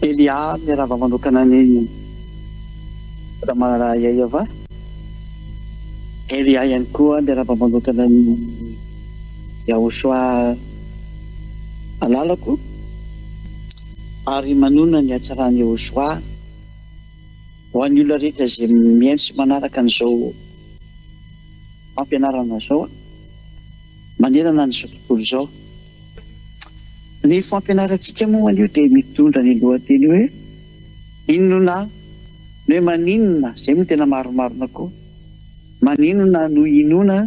Elia miarahaba manokana an'i Ramalala Yayava. Elia ihany koa miarahaba manokana an'i Yahoshua malalako ary manonona ny hatsaran'i Yahoshua ho an'ny olona rehetra izay mihaino sy manaraka an'izao fampianarana izao manerana an'izao tontolo izao. Ny fampianarantsika moa anio dia mitondra ny lohateny hoe Inona ny hoe maninona, izay moa tena marimarina koa, maninona no inoana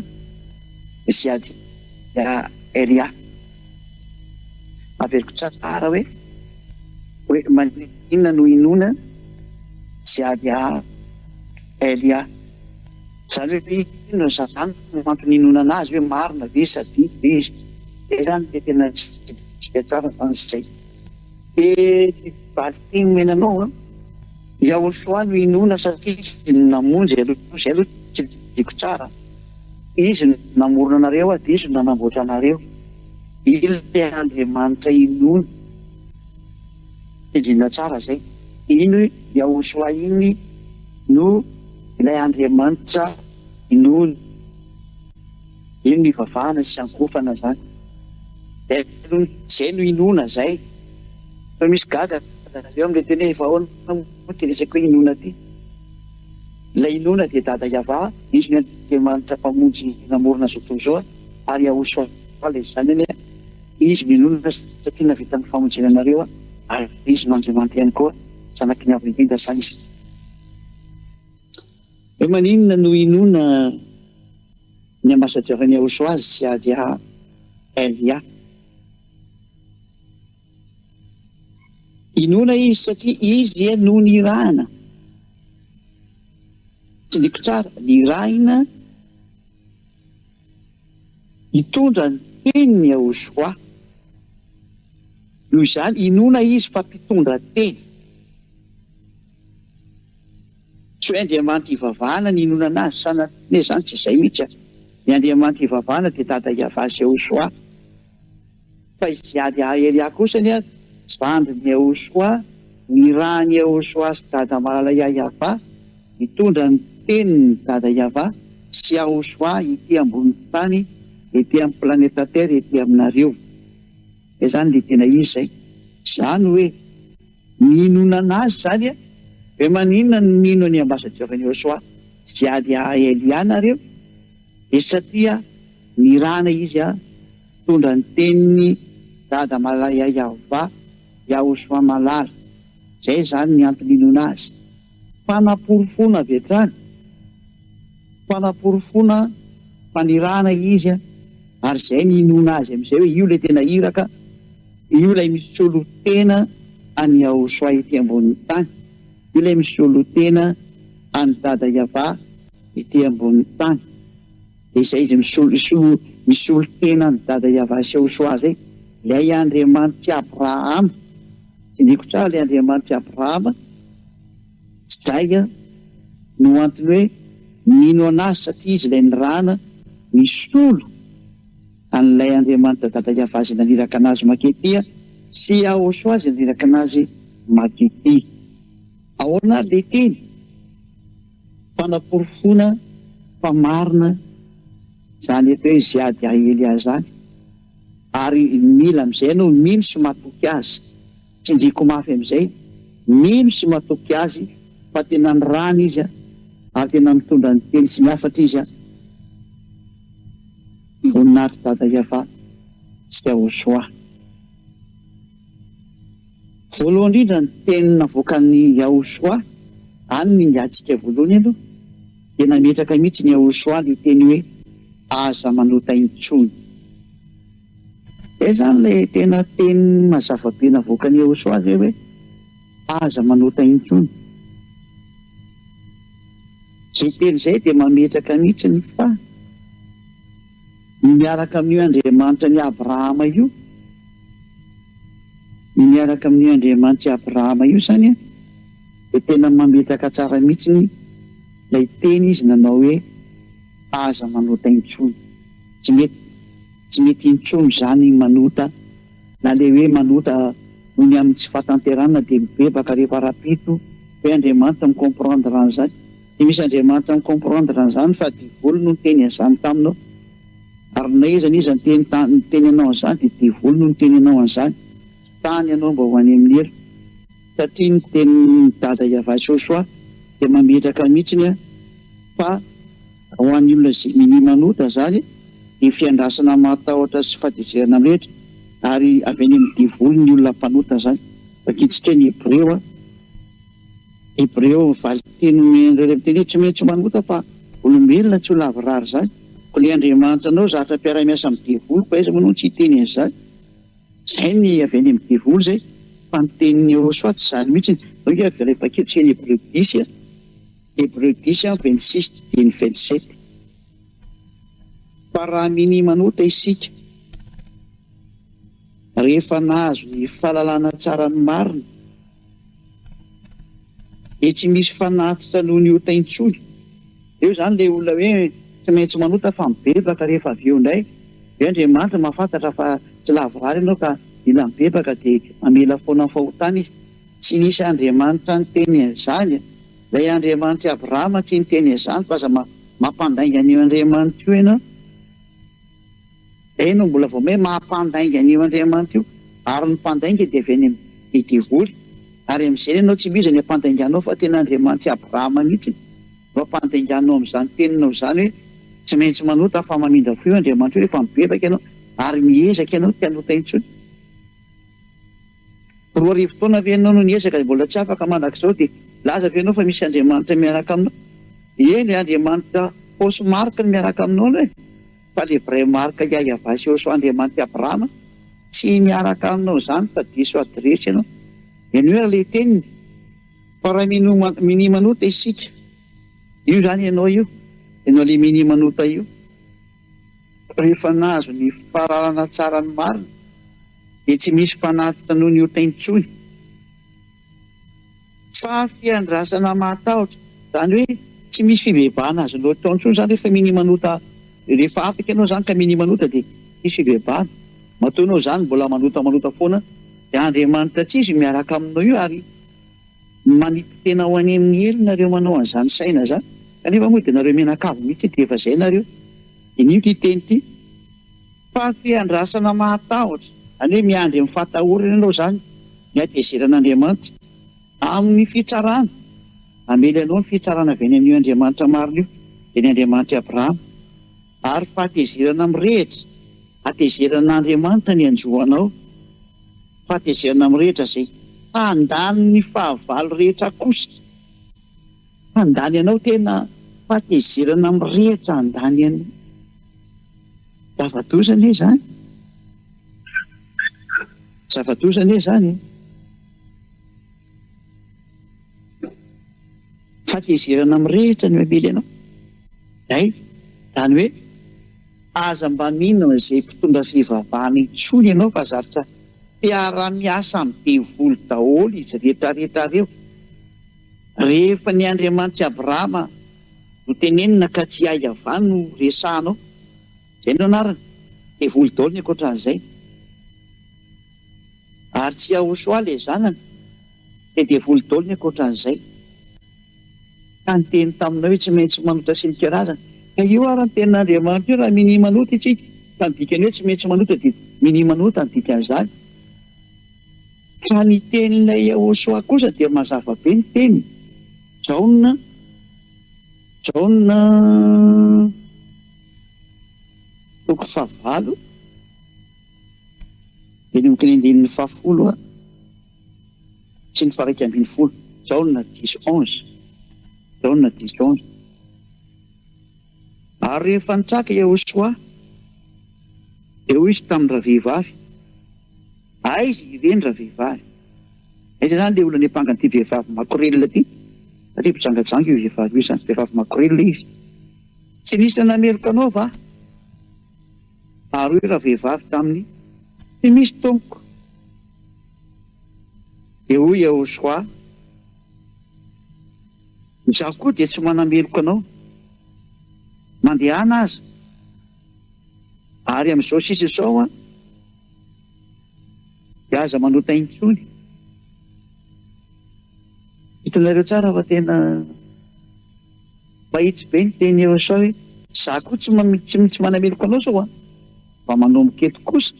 ZADARIA. Averiko tsara hoe hoe maninona no inoana ZADARIA. Izany hoe inona izany no antony inoana azy hoe marina ve sa diso ve izy. Izay izany dia tena tsy tadidintsika tsara izany izay. Dia ny valinteny omena anao an, Yahoshua no inoana satria izy no namonjy aloha, izay aloha tsy tadidiko tsara, izy no namorona anareo dia izy no nanamboatra anareo, ilay Andriamanitra inoana, tendrena tsara izay, iny Yahoshua iny no ilay Andriamanitra inoana. Iny no ivavahana sy iankohofana zany. Zay aloha, zay no inoana zay. Fa misy gaga nareo amle teny hoe efa ahoana moa ity resaka hoe inoana ity. Ilay inoana dia Dada Yavah, izy no Andriamanitra Mpamonjy namorona izao tontolo izao ary Yahoshua ilay zanany, izy no inoana satria nahavita ny famonjena anareo ary izy no Andriamanitra ihany koa, zanaky ny Avo Indrindra zany izy. Hoe maninona no inoana ny ambassadeur ny Yahoshua Ziadia Elia? Inoana izy satria izy dia no nirahana, tsindriko tsara, nirahina hitondra ny tenin'i Yahoshua. Noho izany, inoana izy fa mpitondra teny. Tsy hoe Andriamanitra ivavahana ny inoana azy, sanatria izany tsy izay mihitsy a! Ny Andriamanitra ivavahana dia Dada Yavah sy Yahoshuah. Fa i Ziad Yaheria kosa anie zandrin'i Yahoshuah, nirahin'i Yahoshuah sy Dada Malala Yayavah hitondra ny tenin'i Dada Yavah sy Yahoshuah ety ambonin'ny tany, ety amin'ny planeta Terre, ety aminareo. Izay izany ilay tena izy izay. Izany hoe. Mino an'azy zany a! Ve maninona no mino an'i ambassadeur an'i Yosua Ziad Elia nareo? Dia satria nirahana izy a hitondra ny tenin'i Dada Malaya Yahvah Yahosua Malala. Zay zany ny antony inoana azy. Fanaporofoana avy hatrany. Fanaporofoana fa nirahana izy a ary zay ny inoana azy amizay hoe io le tena iraka. Io ilay misolo tena an'i Yahoshua ety ambonin'ny tany. Io ilay misolo tena an'i Dada Yavah ety ambonin'ny tany. Dia izay izy misolo misolo tena an'i Dada Yavah sy Yahoshua izay. Ilay Andriamanitr'i Abrahama. Tsindriako tsara ilay Andriamanitr'i Abrahama. Izay no antony hoe mino an'azy satria izy ilay nirahana nisolo an'ilay Andriamanitra Dada Yavah izay naniraka an'azy mankety sy Yahoshuah izay naniraka an'azy mankety. Ahoana ary ilay teny? Fanaporofoana fa marina izany eto hoe Ziad Yahelia izany ary mila amin'izay ianao mino sy matoky azy. Tsindriako mafy amin'izay, mino sy matoky azy fa tena nirahana izy ary tena mitondra ny teny sy ny hafatra izy. Voninahitry Dada Yavah sy Yahoshua. Voalohany indrindra ny teny navoakan'i Yahoshua, any no ingatsika voalohany aloha, dia nametraka mihitsy ny Yahoshua ilay teny hoe aza manota intsony. Izay izany ilay tena teny mazava be navoakan'i Yahoshua izay hoe aza manota intsony. Izay teny izay dia mametraka mihitsy ny fa ny miaraka amin'io Andriamanitra an'i Abrahama io, ny miaraka amin'io Andriamanitr'i Abrahama io izany an, dia tena mametraka tsara mihitsy ilay teny izy nanao hoe aza manota intsony. Tsy mety, tsy mety intsony izany ny manota na ilay hoe manota. noho ny amin'ny tsy fahatanterahana dia mibebaka rehefa rahampitso hoe Andriamanitra mi-comprendre an'izany. Tsy misy Andriamanitra mi-comprendre an'izany fa devoly no niteny an'izany taminao. Ary na iza na iza niteny niteny anao an'izany dia devoly no niteny anao an'izany. Tsy tany ianao mba ho any amin'ny helo. Satria ny tenin'i Dada Yavah Joshua dia mametraka mihitsiny fa ho an'ny olona izay minia manota izany dia fiandrasana mahatahotra sy fahatezerana mirehitra ary avy any amin'ny devoly ny olona mpanota izany. Vakintsika ny Hebreo a. Hebreo valinteny omen'ireo ilay miteny hoe tsy maintsy manota fa olombelona tsy ho lavorary izany. Koa ilay Andriamanitra anao zatra mpiara-miasa amin'ny devoly koa aiza moa ianao no tsy hiteny an'izany. Zay ny avy any amin'ny devoly zay fa ny tenin'i Yehosua tsy zany mihitsy. Zao nge avy ilay vakitsika ny Hebreo dix a, Hebreo dix a 26 dimy 27. Fa raha minia manota isika rehefa nahazo ny fahalalana tsara ny marina dia tsy misy fanatitra noho ny ota intsony. Eo izany ilay olona hoe tsy maintsy manota fa mibebaka rehefa avy eo indray. Hoe Andriamanitra mahafantatra fa tsy lavorary ianao ka mila mibebaka dia mamela foana ny fahotana Izy. Tsy nisy Andriamanitra niteny an'izany. Ilay Andriamanitr'i Abrahama tsy niteny an'izany fa aza mampandainga an'io Andriamanitra io ianao. Izay no mbola vao may maha-mpandainga an'io Andriamanitra io, ary ny mpandainga dia avy any amin'ny devoly, ary amin'izay ianao tsy mihozany hampandainganao fa tena Andriamanitr'i Abrahama mihitsy no hampandainganao amin'izany teninao izany hoe tsy maintsy manota fa mamindra fo io Andriamanitra io rehefa mibebaka ianao ary miezaka ianao tsy hanota intsony. 2000 taona ve ianao no niezaka dia mbola tsy afaka mandrakizao dia milaza ve ianao fa misy Andriamanitra miaraka aminao? Eny e, Andriamanitra fausse marque no miaraka aminao aloha e! Fa le vrai marque Yahweh sy Yosua Andriamanitr'i Abrahama tsy miaraka aminao izany fa diso adiresy ianao. Henoy ary le teniny fa raha minia manota isika, io izany ianao io, ianao le minia manota io, rehefa nahazo ny fahalalana tsara ny marina dia tsy misy fanatitra noho ny ota intsony. Fa fiandrasana mahatahotra, izany hoe tsy misy fibebahana azonao atao intsony izany rehefa minia manota, rehefa afaka ianao izany ka minia manota dia tsisy fibebahana. Matoa ianao izany mbola manota manota foana dia Andriamanitra tsy izy miaraka aminao io ary manipy tena ho any amin'ny helo nareo manao an'izany saina izany kanefa moa dia nareo mianakavy mihitsy dia efa izay nareo. Diniho ity teny ity. Fa fiandrasana mahatahotra, izany hoe miandry amin'ny fahatahorana ianao izany ny hatezeran'Andriamanitra amin'ny fitsarana. Hamely anao ny fitsarana avy any amin'io Andriamanitra marina io, dia ny Andriamanitr'i Abrahama. Ary fahatezerana mirehitra, hatezeran'Andriamanitra ny hanjo anao, fahatezerana mirehitra izay handany ny fahavalo rehetra kosa. Handany anao tena fahatezerana mirehitra handany anao. Zava-doza anie izany. Zava-doza anie izany e. Fahatezerana mirehitra no hamely anao. Zay. Izany hoe aza mba mino an'izay mpitondra fivavahana intsony ianao fa zatra mpiara-miasa amin'ny devoly daholo izy rehetra rehetra ireo. Rehefa ny Andriamanitr'i Abrahama no tenenina ka tsy i Yavah no resahanao, izay no anarany, devoly daholo ny ankoatran'izay. Ary tsy Yahoshuah ilay zanany, dia devoly daholo ny ankoatran'izay. Ka niteny taminao hoe tsy maintsy manota sy ny karazany. Ka io ary ny tenin'Andriamanitra io raha minia manota isika, ka ny dikany hoe tsy maintsy manota dia minia manota ny dikan'izany. Fa ny tenin'ilay Yahoshuah kosa dia mazava be ny teniny, Jaona, Jaona toko fahavalo, manomboka ny andininy fahafolo sy ny faha-iraika ambinifolo, Jaona dix onze, Jaona dix onze. Ary rehefa nitraka Yahoshuah, dia hoy izy tamin-dravehivavy, Aiza ireny ravehivavy? Aiza izany ilay olona niampanga an'ity vehivavy makorelina ity? Satria mpijangajanga io vehivavy io izany, vehivavy makorelina izy. Tsy nisy nanameloka anao va? Ary hoy ravehivavy taminy, Tsy misy, Tompoko. Dia hoy Yehosua, Izaho koa dia tsy manameloka anao. Mandehana aza. Ary amin'izao sisa izao an. Dia aza manota intsony. Hitanareo tsara fa tena mahitsy be ny teny Yehosua hoe, Za koa tsy tsy manameloka anao zao an! Fa manomboka eto kosa,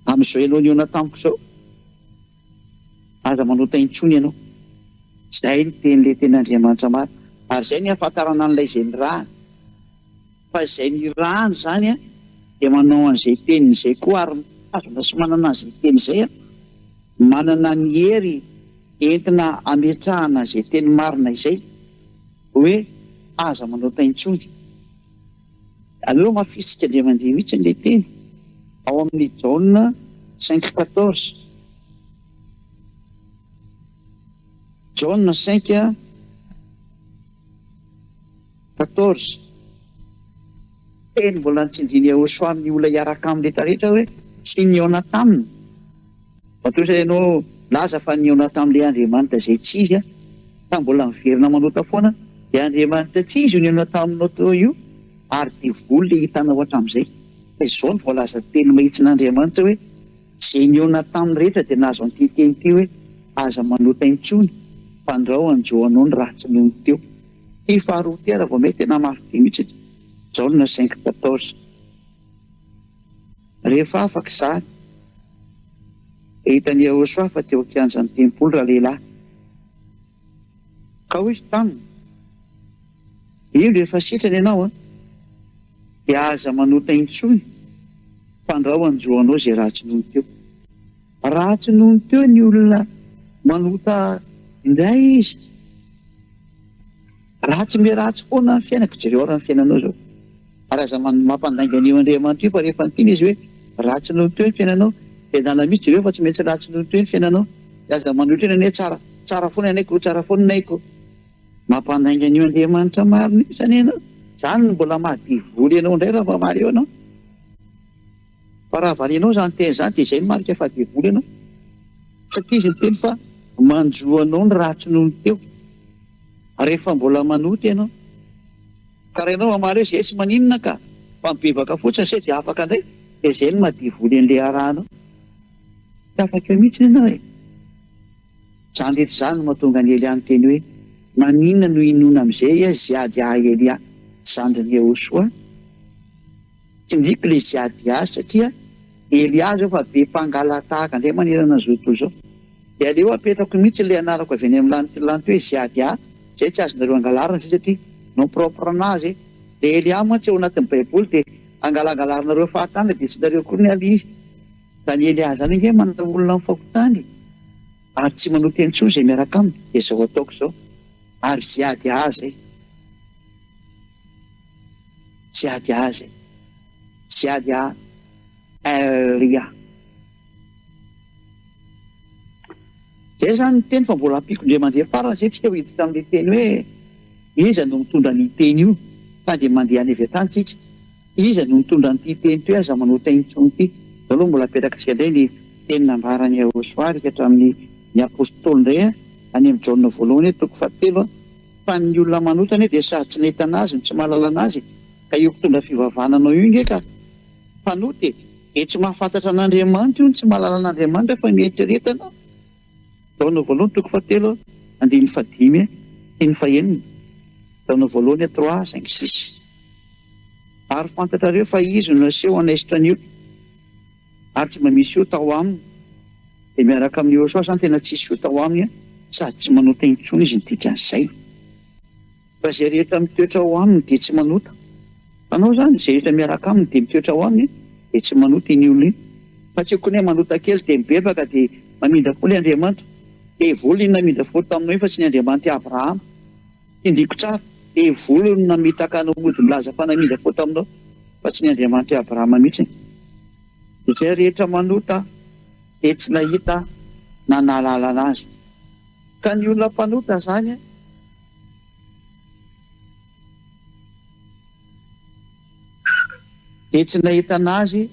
amin'izao ianao nihaona tamiko izao, aza manota intsony ianao. Izay ny teny ilay tenin'Andriamanitra marina. Ary izay ny ahafantarana an'ilay izay nirahana. Fa izay nirahana izany dia manao an'izay teniny izay koa ary mitazona sy manana an'izay teny izay, manana ny hery entina hametrahana izay teny marina izay hoe aza manota intsony. Aleo hamafisika indray mandeha mihitsy ilay teny ao amin'ny Jaona cinq quatorze. Jaona cinq quatorze. Teny mbola notsindrin'i Yehosua amin'ny olona hiaraka aminy rehetra rehetra hoe tsy nihaona taminy. Matoa izay ianao milaza fa nihaona tamin'ilay Andriamanitra izay tsy izy ka mbola miverina manota foana dia Andriamanitra tsy izy io nihaona taminao teo io ary devoly ilay hitanao hatramin'izay. Fa izao no voalaza teny mahitsin'Andriamanitra hoe izay nihaona taminy rehetra dia nahazo an'ity teny ity hoe aza manota intsony fandrao hanjo anao ny ratsy noho ny teo. Ity faharoa ity ary vao mety tena mafy be mihitsy. Jaona cinq quatorze. Rehefa afaka izany, dia hitan'i Yehosua fa teo an-kianjan'ny tempoly ralehilahy. Ka hoy izy taminy, Indro efa sitrana ianao, dia aza manota intsony, fandrao hanjo anao izay ratsy noho ny teo. Ratsy noho ny teo ny olona manota indray izy. Ratsy miharatsy foana ny fiainako, jereo ary ny fiainanao izao. Ary aza mampandainga an'io Andriamanitra io fa rehefa niteny izy hoe ratsy noho ny teo ny fiainanao dia adala mihitsy jereo fa tsy maintsy ratsy noho ny teo ny fiainanao. Dia aza manohitra eny hoe tsara tsara foana ny aiko, tsara foana ny aiko. Mampandainga an'io Andriamanitra marina io izany ianao. Izany no mbola maha devoly anao indray raha mamaly eo ianao. Fa raha valianao izany teny izany dia izay no marika fa devoly ianao. Satria izy niteny fa manjo anao ny ratsy noho ny teo. Rehefa mbola manota ianao. Ka raha ianao mamaly hoe zay tsy maninona ka, fa mibebaka fotsiny zay dia afaka indray, dia zay no maha devoly an'ilay arahanao. Tsy afaka eo mihitsy ianao e. Izany rehetra izany no mahatonga an'i Elia niteny hoe, Maninona no inoana amin'izay ziady ahy Elia, zandrin'i Yehosoa? Tsindriako ilay ziady ahy satria Elia izao fa be mpangalatahaka indray manerana an'izao tontolo izao. Dia aleo apetrako mihitsy ilay anarako avy any amin'ny lanitra lanitra hoe Ziadia, izay tsy azonareo angalarina izay satria nom propre an'azy e. Ilay Elia mantsy ao anatin'ny baiboly dia angalangalarinareo fahatany dia tsy nareo akory ny ala izy. Izany Elia izany ange manana olona amin'ny fahotany e. Ary tsy manota intsony izay miaraka aminy dia izao ataoko izao. Ary Ziadia izay. Ziadia izay. Ziadia Elia. Zay zany ny teny fa mbola ampiako indray mandeha farany zay tsika hiditra amin'ilay teny hoe iza no mitondra an'io teny io fa dia mandeha any avy hatrany tsika. Iza no mitondra an'ity teny ity hoe aza manota intsony ity. Zao aloha mbola apetrakitsika indray ny teny nambaran'i Yahoshuah ry hatramin'ny ny apostoly indray any amin'ny Jaona voalohany toko fahatelo fa ny olona manota anie dia sady tsy nahita an'azy no tsy mahalala an'azy ka io mpitondra fivavahana anao io nge ka mpanota e! Dia tsy mahafantatra an'Andriamanitra io no tsy mahalala an'Andriamanitra fa mieritrereta anao. Jaona voalohany toko fahatelo andininy fahadimy sy ny fahenina. Jaona voalohany trois cinq six. Ary fantatrareo fa Izy no naseho hanaisotra ny ota, ary tsy mba misy ota ao aminy. Dia miaraka amin'i Yehosua izany tena tsisy ota ao aminy sady tsy manota intsony izy ny dikan'izay. Fa izay rehetra mitoetra ao aminy dia tsy manota. Anao izany, izay rehetra miaraka aminy dia mitoetra ao aminy dia tsy manota iny olona iny. Fa tsy tokony hoe manota kely dia mibebaka dia mamindra fo ilay Andriamanitra. Devoly iny namindra fo taminao iny fa tsy ny Andriamanitr'i Abrahama. Tsindriako tsara, devoly no namitaka anao mody milaza fa namindra fo taminao fa tsy ny Andriamanitr'i Abrahama mihitsy. Izay rehetra manota dia tsy nahita na nahalalana azy. Ka ny olona mpanota izany Dia tsy nahita an'azy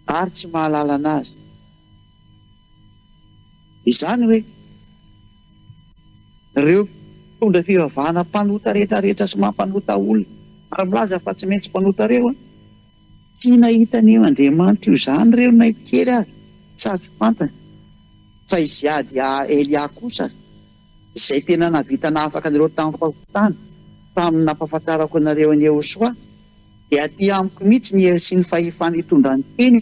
ary tsy mahalala an'azy. Izany hoe, ireo mpitondra fivavahana mpanota rehetra rehetra sy mampanota olona ary milaza fa tsy maintsy mpanota ireo an! Tsy nahita an'io Andriamanitra io izany ireo na kely aza, sady tsy fantany. Fa i Ziad Elia kosa, izay tena nahavita nahafaka anareo tamin'ny fahotana, tamin'ny nampahafantarako anareo an'i Yehosua, dia aty amiko mihitsy ny hery sy ny fahefana hitondra ny teny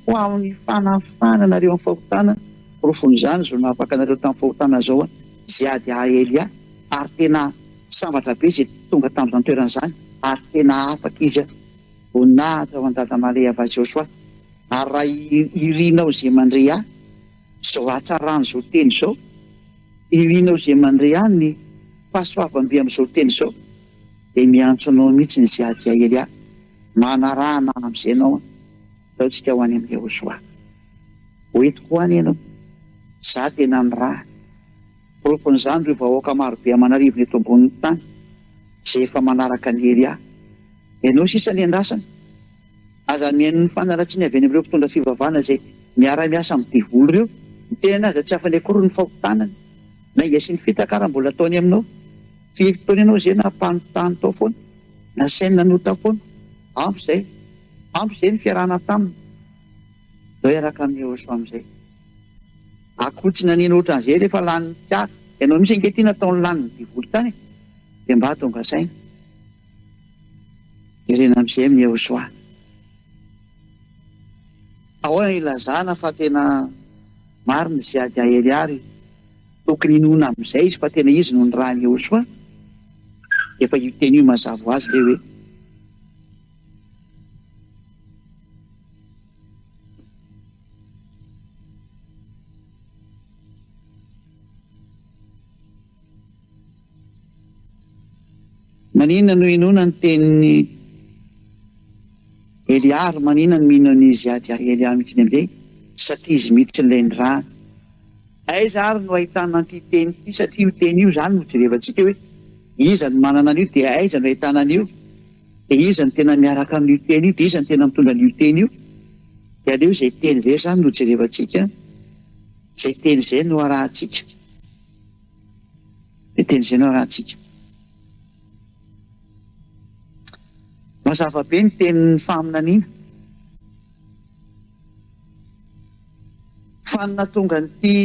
ho amin'ny fanafahana anareo amin'ny fahotana, porofon'izany izao nahafaka anareo tamin'ny fahotana izao Ziad Elia, ary tena sambatra be izay tonga tamin'izany toerana izany, ary tena afaka izy. Voninahitra ho an'i Dada Maria Vaziosua. Ary raha irinao izay mandre ahy izao hatsaran'izao teny izao, irinao izay mandre ahy ny fahasoavam-by amin'izao teny izao, dia miantso anao mihitsy ny Ziadia Elia, manarahana amin'izay ianao an, ndao tsika ho any amin'i Yehosoa. Ho entiko ho any ianao. Izaho tena nirahana. Porofon'izany ireo vahoaka marobe aman'arivony eto ambonin'ny tany izay efa manaraka an'i Elia. Ianao sisa ny andrasana. Aza mihaino ny fanaratsiana avy any amin'ireo mpitondra fivavahana izay miara-miasa amin'ny devoly ireo. Ny tenany aza tsy afany akory ny fahotanany. Lainga sy ny fitaka ara mbola ataony aminao. Firy taona ianao izay nampanontany tao foana, nasainy nanota foana. Ampy izay. Ampy izay ny fiarahana taminy. Ndao hiaraka amin'i Yehosua amin'izay. Akoho tsy naneno ohatran'izay rehefa lanin'ny fiara. Ianao mihitsy ange ity nataony lanin'ny devoly tany e. Dia mba tonga saina. Jerena amin'izay amin'i Yehosua. Ahoana ilazana fa tena marina izay ady ahery ary tokony hinoana amin'izay izy fa tena izy no nirahin'i Yehosua? Efa io teny io mazava ho azy ilay hoe. Maninona no inoana ny tenin'i Elia ary maninona no mino an'izy ady Elia mihitsy amin'izay? Satria izy mihitsy ilay nirahana. Aiza ary no ahitana an'ity teny ity satria io teny io izany no jerevantsika hoe iza no manana an'io dia aiza no ahitana an'io dia iza no tena miaraka amin'io teny io dia iza no tena mitondra an'io teny io dia aleo izay teny izay izany no jerevantsika, izay teny izay no arahantsika. Dia teny izay no arahantsika. Mazava be ny tenin'ny faminaniana. Fa ny nahatonga an'ity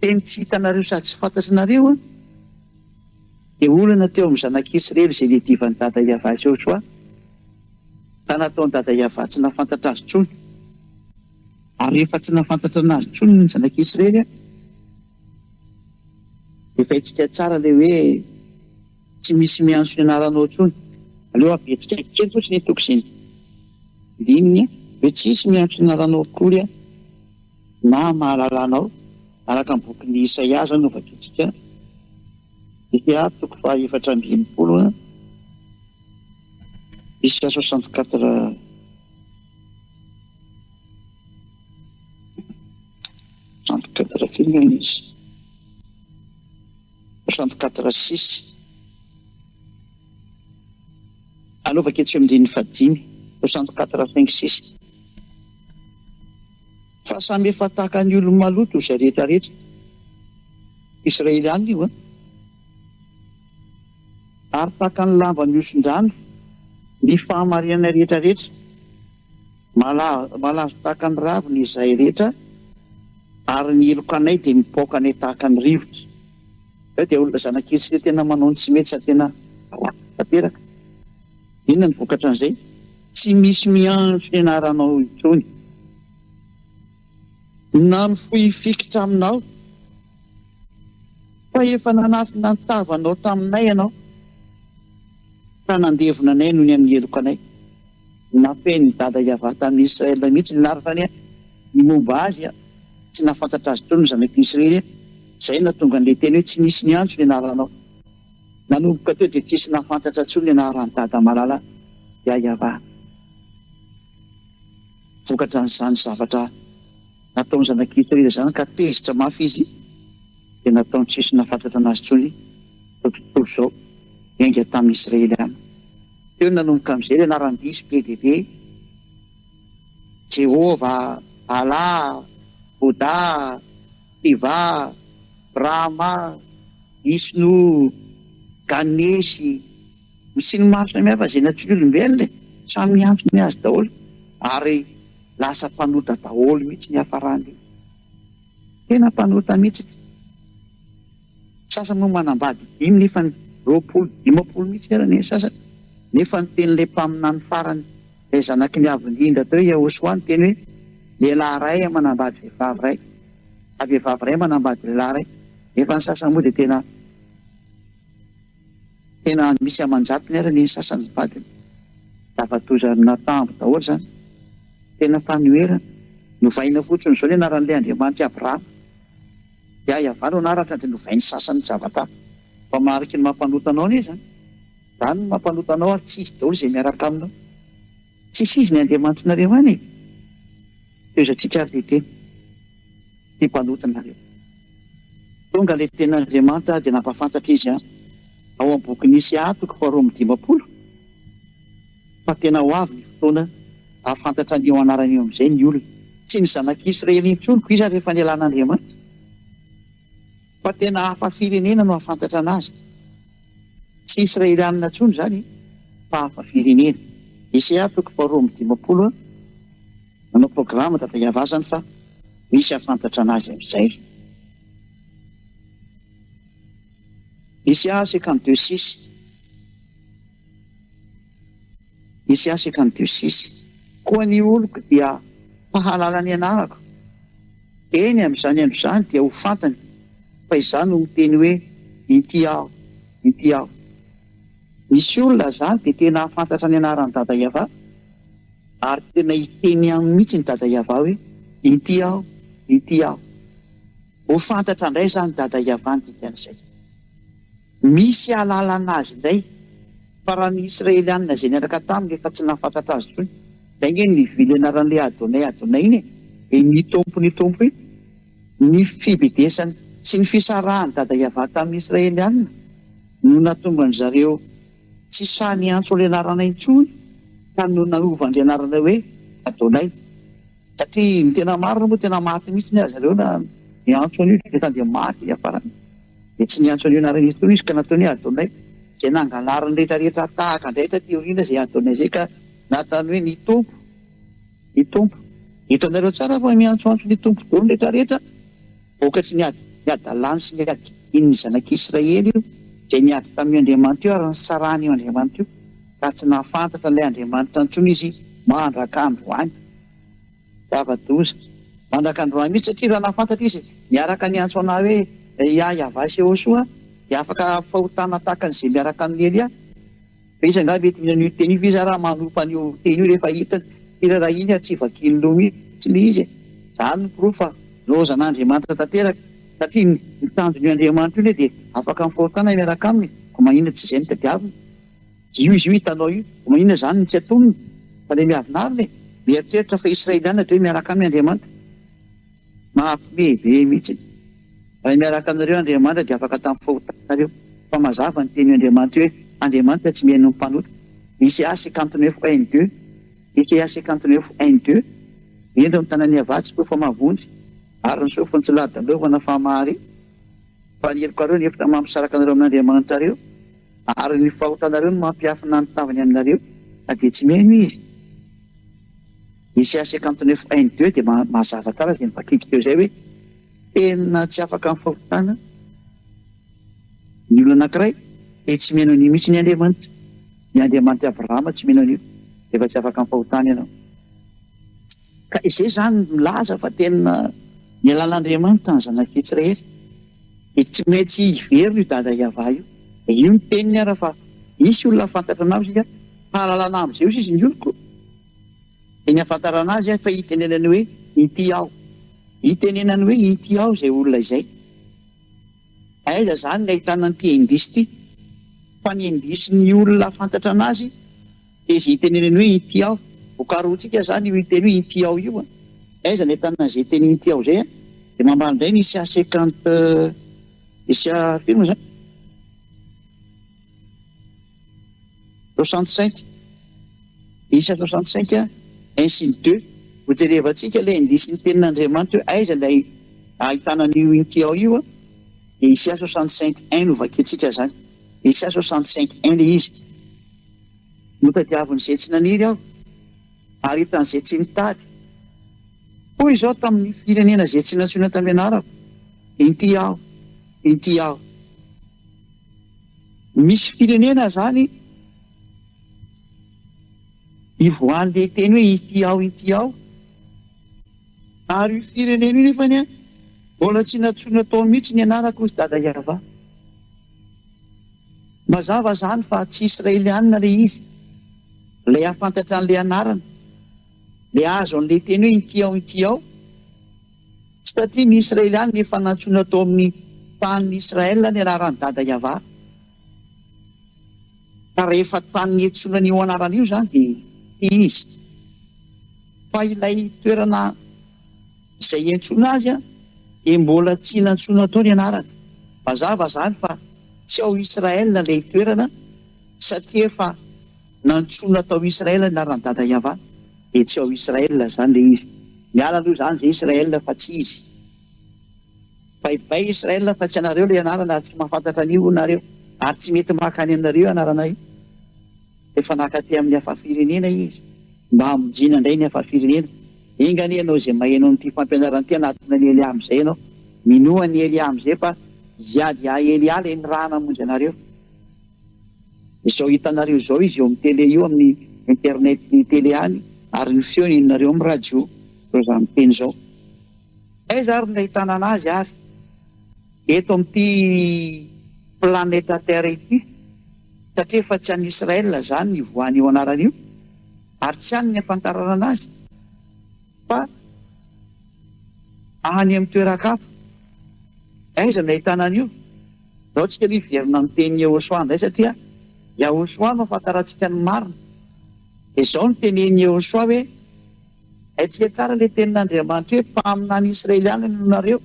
teny tsy hitanareo sady tsy fantatrinareo dia olana teo amin'ny zanak'Israely izay niadivan'i Dada Yavah sy Josoa ka nataon'i Dada Yavah tsy nahafantatra azy intsony. Ary rehefa tsy nahafantatra anazy intsony ny zanak'Israely, Efa haintsika tsara ilay hoe tsy misy miantso ny anaranao intsony. Aleo avetsika kely fotsiny ny toko sy ny andininy hoe tsy hisy miantso ny anaranao akory na mahalala anao, araka ny bokin'i Isaia izao no vakintsika, Isaia toko faha 64, Isaia 64. 64 firy moa izy? 64 six. Aleo vakio tsy andininy fahadimy. 64 cinq six. Fa samy efa tahaka ny olo-maloto izay rehetra rehetra. Israeliana io an. Ary tahaka ny lamba mihosin-drano ny fahamarinana rehetra rehetra. Malazo tahaka ny ravina izahay rehetra, ary ny helokanay dia mipaoka anay tahaka ny rivotra. Ireo dia olona zanak'Israely tena manao ny tsy mety sady tena ratsy tanteraka. Inona no vokatran'izay? Tsy misy miantso ny anaranao intsony, na mifohy hifikitra aminao, fa efa nanafina ny tavanao taminay ianao, ka nandevona anay noho ny amin'ny helokanay. Nafenin'i Dada Yavah tamin'i Israel mihitsy ny anarany, ny momba azy, tsy nahafantatra azy intsony ny zanak'i Israely, izay no nahatonga an'ilay teny hoe tsy nisy niantso ny anaranao. Nanomboka teo dia tsisy nahafantatra intsony ny anaran'i Dada malala Yavah. Vokatran'izany zavatra nataon'ny zanak'i Israely izany ka tezitra mafy izy dia nataony tsisy nahafantatra an'azy intsony izao tontolo izao, niainga tamin'i Israely ihany. Teo no nanomboka amin'izay ilay anaran-diso be dia be, Jehovah, Allah, Bouddha, Shiva, Brahma, Vishnu, Ganesh, sy ny maro samihafa izay nantsoin'ny olombelona e! Samy miantso ny azy daholo ary lasa mpanota daholo mihitsy ny hiafarany. Tena mpanota mihitsy. Sasany moa manambady dimy nefa ny 20, 50 mihitsy ara ny sasany. Nefa ny tenin'ilay mpaminany farany, ilay zanaky ny Avo Indrindra teo, Yahoshuah niteny hoe, lehilahy iray manambady vehivavy iray, ary vehivavy iray manambady lehilahy iray. Nefa ny sasany moa dia tena tena misy aman-jatony ara ny sasany ny vadiny. Zava-doza natambo daholo izany. Tena fanoherana. Novaina fotsiny izao ny anaran'ilay Andriamanitr'i Abrahama. Dia Yavah no anarany fa dia novain'ny sasany zavatra hafa. Fa mariky ny mampanota anao anie izany. Izany no mampanota anao ary tsy izy daholo izay miaraka aminao. Tsisy izy ny Andriamanitrinareo any e! Tohizantsika ary ilay teny. Tia mpanota nareo. Tonga ilay tenin'Andriamanitra dia nampahafantatra izy an, ao amin'ny bokin'i Isaia toko faharoa 52 fa tena ho avy ny fotoana hahafantatra an'io anarana io amin'izay ny olona. Tsy ny zanak'Israely intsony koa izy ary efa nialan'Andriamanitra. Fa tena hafa firenena no hahafantatra an'azy. Tsy Israelianina intsony izany fa hafa firenena. Isaia toko faharoa 52 a. Nanao programa Dada Iavazany fa misy hahafantatra an'azy amin'izay. Isaia 52 six. Isaia 52 six. Koa ny oloko dia hahalala ny anarako. Eny, amin'izany andro izany dia ho fantany fa izaho no miteny hoe, Inty aho, inty aho. Misy olona izany dia tena hahafantatra ny anaran'i Dada Yavah, ary tena hiteny aminy mihitsy ny Dada Yavah hoe, Inty aho, inty aho. Ho fantatra indray izany Dada Yavah ny dikan'izay. Misy hahalalana azy indray, fa raha ny Israelianina izay niaraka taminy efa tsy nahafantatra azy intsony, izay ange no nivily anaran'ilay Adonai Adonai iny e, dia ny Tompo ny Tompo iny. Ny fibedesany sy ny fisarahan'i Dada Yavah tamin'ny Israelianina no nahatonga an-dry zareo tsy sahy niantso ilay anarana intsony ka no nanova an'ilay anarana hoe Adonai. Satria ny tena marina moa tena maty mihitsy ry zareo na niantso an'io dia dia maty hiafarany. Dia tsy niantso an'io anarana io intsony izy ka nataony hoe Adonai. Izay nangalariny rehetrarehetra tahaka indray taty aoriana izay Adonai izay ka nataony hoe ny Tompo. Ny Tompo. Hitanareo tsara fa miantsoantso ny Tompo daholo ny rehetrarehetra vokatry ny ady ny hadalany sy ny hadian'ny zanak'Israely io izay niady tamin'io Andriamanitra io ary nisarahana io Andriamanitra io ka tsy nahafantatra an'ilay Andriamanitra intsony izy mandraka androany. Zava-doza. Mandraka androany mihitsy satria raha nahafantatra izy niaraka niantso anah hoe Yah Yavah Sehosoa dia afaka fahotana tahaka an'izay miaraka amin'i Elia. Fa iza angaha mety mino an'io teny io fa iza raha manompa an'io teny io rehefa hitany ity raharaha iny ary tsy vakiany loha mihitsy ilay izy e! Izany no porofo fa lozan'Andriamanitra tanteraka satria ny tanjon'io Andriamanitra io anie dia afaka amin'ny fahotana miaraka aminy koa maninona tsy izay no tadiavina? Io izy io hitanao io koa maninona izany no tsy atonina fa ilay miavonavona e! Mieritreritra fa Israeliana dia hoe miaraka aminy Andriamanitra. Mahapimehy be mihitsy. Raha miaraka aminareo Andriamanitra dia afaka tamin'ny fahotanareo. Fa mazava ny tenin'io Andriamanitra io hoe Andriamanitra tsy mihaino ny mpanota. ICA 59 un deux ICA 59 un deux Indro ny tanan'i Yavah tsy koa fa mahavonjy, ary ny sofiny tsy ladalovana fa mahare. Fa ny helokareo ny efitra mampisaraka anareo amin'Andriamanitrareo, ary ny fahotanareo no mampiafina ny tavany aminareo, ka dia tsy mihaino Izy. ICA 59 un deux dia mazava tsara izay novakiako teo izay hoe tena tsy afaka amin'ny fahotana ny olona anankiray dia tsy mihaino an'io mihitsy ny Andriamanitra. Ny Andriamanitr'i Abrahama tsy mino an'io, rehefa tsy afaka amin'ny fahotana ianao. Ka izay izany milaza fa tena nialan'Andriamanitra ny zanak'Israely dia tsy maintsy hiverina io Dada Yavah io. Dia io ny teniny ara fa hisy olona hahafantatra anao isika, hahalalana amin'izay hozy izy ny oloko. Dia ny ahafantarana azy fa hitenenany hoe inty aho. Hitenenany hoe inty aho izay olona izay. Aiza izany ny ahitana an'ity indice ity? Fa ny indice ny olona hahafantatra anazy dia izay hitenenany hoe inty aho. Ho karohintsika izany io hiteny hoe inty aho io an. Aiza ny ahitana an'izay teny inty aho izay an? Dia mamaly indray ny ICA 50, ICA firy moa izany? 65. Isa 65, un sy ny deux. Ho jerevantsika ilay indice ny tenin'Andriamanitra hoe aiza ilay ahitana an'io inty ao io an. Dia Isa 65 un no vakintsika izany. Isa 65 un ilay izy. Notadiavin'izay tsy naniry aho, ary hitan'izay tsy nitady. Hoy izaho tamin'ny firenena izay tsy nantsoina tamin'ny anarako, Inty aho, inty aho. Misy firenena izany ivoahan'ilay teny hoe inty aho, inty aho, ary io firenena io nefany mbola tsy nantsoina tao mihitsy ny anarako, hoy Dada Yavah. Mazava izany fa tsy Israelianina ilay izy, ilay hahafantatra an'ilay anarana, ilay hahazo an'ilay teny hoe inty aho, inty aho, satria ny Israelianina efa nantsoina tao amin'ny tanin'i Israel ny anaran'i Dada Yavah. Ka rehefa tany niantsoana an'io anarana io izany dia tsy izy, fa ilay toerana Izay iantsoana azy dia mbola tsy nantsoina tao ny anarany. Mazava izany fa tsy ao Israel ilay toerana satria efa nantsoina tao Israel ny anaran'i Dada Yavah dia tsy ao Israel izany ilay izy. Miala aloha izany izay Israel fa tsy izy. Bye bye Israel fa tsy anareo ilay anarana ary tsy mahafantatra an'io nareo ary tsy mety maka any aminareo io anarana io. Efa naka aty amin'ny hafa firenena izy mba hamonjena indray ny hafa firenena. Enga anie ianao izay maheno an'ity fampianarana ity hanatona an'i Elia amin'izay ianao. Minoa an'i Elia amin'izay fa Ziad ya Elia ilay nirahana hamonjy anareo. Izao hitanareo izao izy eo amin'ny télé io amin'ny internet ny télé any ary ny feony henonareo amin'ny radio izao za miteny izao. Aiza ary no nahitana anazy ary? Eto amin'ity planeta terre ity. Satria efa tsy any Israel izany ny ivoahan'io anarana io, ary tsy any ny afantarana anazy, fa any amin'ny toeran-kafa. Aiza no ahitana an'io? Ndao tsika aloha hiverina amin'ny tenin'i Yehosua indray satria Yahosua no afantarantsika ny marina. Dia izao no tenenin'i Yehosua hoe, Haintsika tsara ilay tenin'Andriamanitra hoe mpaminany Israeliana no nareo.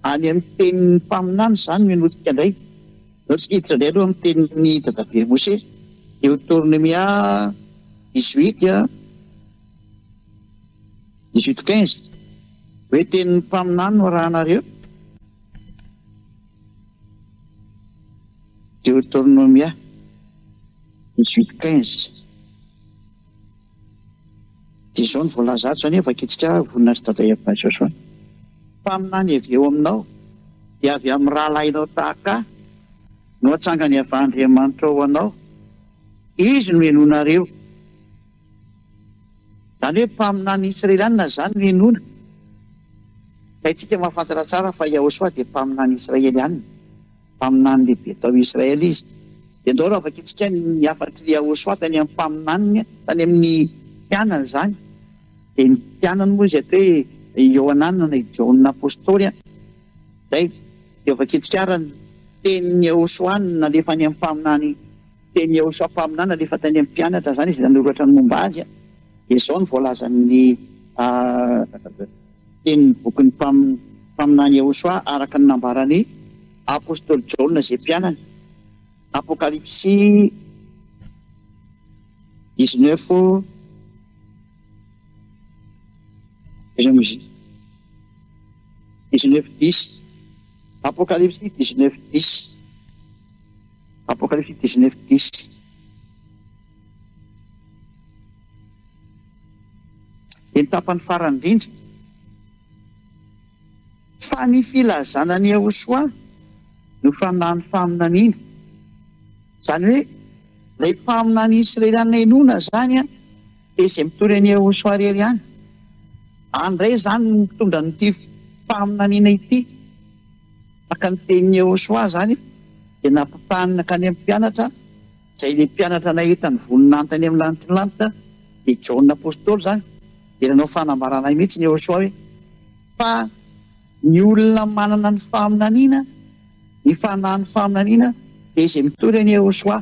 Any amin'ny tenin'ny mpaminany izany no henointsika indray. Ndao tsika hiditra indray aloha amin'ny tenin'i dadabe Mose, Deoteronomia 18 18 15, hoe tenin'ny mpaminany no arahanareo. Deoteronomia 18 15. Dia izao no voalaza ato izany hoe vakintsika voninahitry Dada Yavah Josoa. Mpaminany avy eo aminao, dia avy amin'ny rahalahinao tahaka ahy, no hatsangan'i Yavah Andriamanitrao ho anao. Izy no henoinareo. Izany hoe mpaminany Israelianina izany no henoina. Haintsika mahafantatra tsara fa Yahosoa dia mpaminany Israelianina. Mpaminany lehibe tao Israely izy. Dia ndao raha vakintsika ny hafatr'i Yahoshuah tany amin'ny mpaminaniny, tany amin'ny mpianany izany. Dia ny mpianany moa izay atao hoe i Iohanana na i Jaona Apostoly. Izay. Dia vakintsika ary ny tenin'i Yahoshuah nalefany amin'ny mpaminany, tenin'i Yahoshuah mpaminany nalefa tany amin'ny mpianatra izany izy nanoratra ny momba azy. Dia izao no voalazan'ny tenin'ny bokin'ny mpaminany Yehosua araka ny nambaran'i Apostoly Jaona izay mpianany, Apokalypsy 19 19 dix, Apokalypsy 19 dix, Apokalypsy 19 dix. Dia ny tapany farany indrindra. Fa ny filazana an'i Yehoshuah no fanahin'ny faminaniana. Izany hoe, ilay mpaminany Israeliana henoina izany dia izay mitory an'i Yehoshuah irery ihany. Any indray izany no mitondra an'ity faminaniana ity. Araka ny tenin'i Yehoshuah izany dia nampitahany nankany amin'ny mpianatra. Izay ilay mpianatra nahita ny voninahiny tany amin'ny lanitry ny lanitra, dia Jaona Apostoly izany, dia nanao fanambarana mihitsy ny Yehoshuah hoe, Fa ny olona manana ny faminaniana, ny fanahin'ny faminaniana, dia izay mitory an'i Yehoshuah.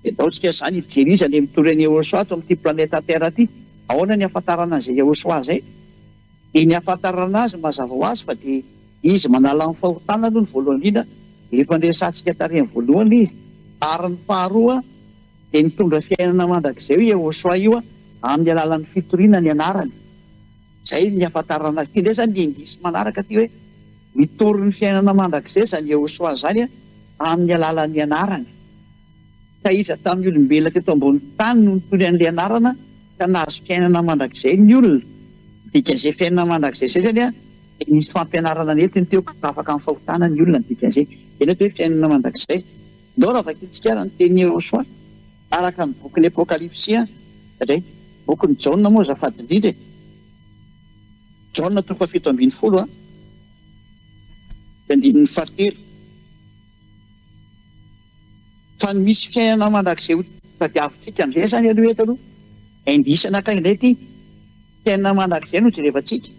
Dia ataontsika izany hijery iza ilay mitory an'i Yehoshuah ato amin'ity planeta Terre ity. Ahoana ny hahafantarana an'izay Yehoshuah izay? Dia ny hahafantarana azy mazava ho azy fa dia izy manala ny fahotana aloha ny voalohany indrindra, efa niresahantsika tary amin'ny voalohany ilay izy, ary ny faharoa dia nitondra fiainana mandrakizay io Yehosua io amin'ny alalan'ny fitoriana ny anarany. Izay ny hahafantarana azy. Ity indray izany ny indice manaraka ity hoe mitory ny fiainana mandrakizay izany Yehosua izany amin'ny alalan'ny anarany. Ka iza tamin'ny olombelona teto ambony tany no nitory an'ilay anarana ka nahazo fiainana mandrakizay ny olona? Ny dikan'izay fiainana mandrakizay izay izany dia nisy fampianarana nentiny teo ka afaka amin'ny fahotana ny olona ny dikan'izay. Izay no atao hoe fiainana mandrakizay. Ndao raha vakintsika ary ny tenin'i Yehosua araka ny bokin'ny Apokalypsy indray. Bokin'i Jaona moa azafady indrindra e. Jaona toko faha-17 andininy fahatelo. Fa ny misy fiainana mandrakizay ho tadiavintsika amin'izay izany aloha eto aloha, indice anankiray indray ity, fiainana mandrakizay no jerevantsika.